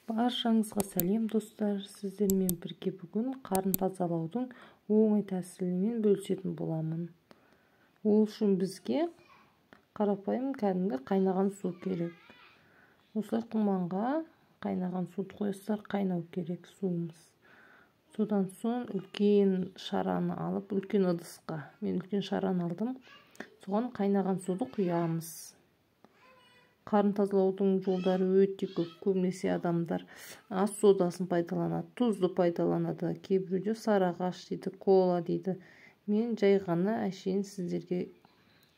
Баршаңызға сәлем, достар! Сіздермен бірге бүгін қарын тазалаудың оңай тәсілімен бөлісетін боламын. Ол үшін бізге қарапайым кәдімгі қайнаған су керек. Осылай құманға қайнаған суды қоясыздар, қайнау керек суымыз. Содан соң үлкен шараны алып, үлкен ыдысқа, мен үлкен шараны алдым, соған қайнаған суды құямыз. Қарын тазалаудың жолдары өте көп. Көбінесе адамдар ас содасын пайдаланады, тұзды пайдаланады, кейбіреулер сарыағаш дейді, кола дейді. Мен жай ғана әшейін сіздерге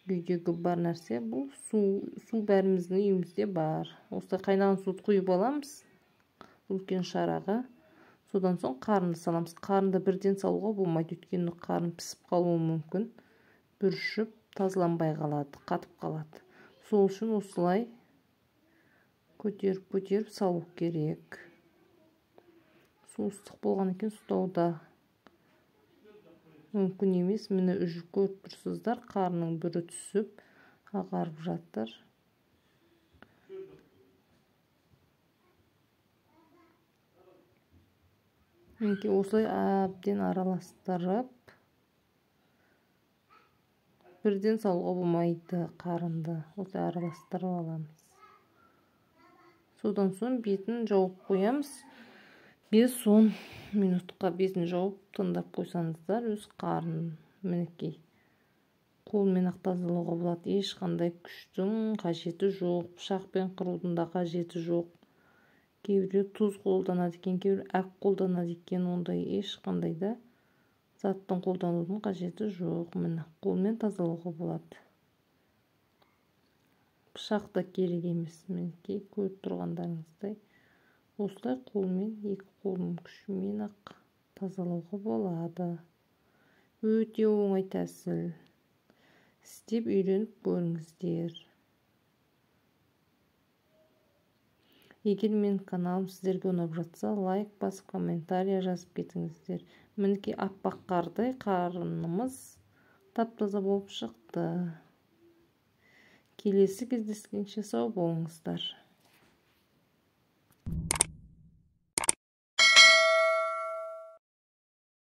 үйдегі бар нәрсе бұл су. Су бәріміздің үйімізде бар. Осылай қайнаған суды құйып аламыз үлкен шараға. Содан соң қарынды саламыз. Қарынды бірден салуға болмайды, өйткені қарын пісіп қалуы мүмкін, бүршіп тазаланбай қалады, қатып қалады. Сол үшін осылай көтеріп-көтеріп салу керек. Су ыстық болған екен, ұстауда мүмкін емес. Міне үжіп көріп тұрсыздар, қарның бүрі түсіп ағарып жатыр. Мінекей осылай әбден араластырып, бірден салуға болмайды қарынды. Осылай араластырып аламыз. Содан соң бетін жауып қоямыз. 5-10 минутқа бетін жауып тыңдап қойсаңыздар, өз қарын мінекей қолмен ақ тазалауға болады. Ешқандай күштің қажеті жоқ, пышақпен қырудың да қажеті жоқ. Кейбіреу тұз қолданады екен, кейбіреу әк қолданады екен. Ондай ешқандай да заттың қолданудың қажеті жоқ. Міне қолмен тазалауға болады. Пышақ та керек емес. Мінекей көріп тұрғандарыңыздай осылай қолмен, екі қолдың күшімен ақ тазалауға болады. Өте оңай тәсіл. Істеп үйреніп көріңіздер. Егер мен каналым сіздерге ұнап жатса, лайк басып, комментария жазып кетіңіздер. Мінекей аппақ қардай қарнымыз тап-таза болып шықты. Келесі кездескенше сау болыңыздар.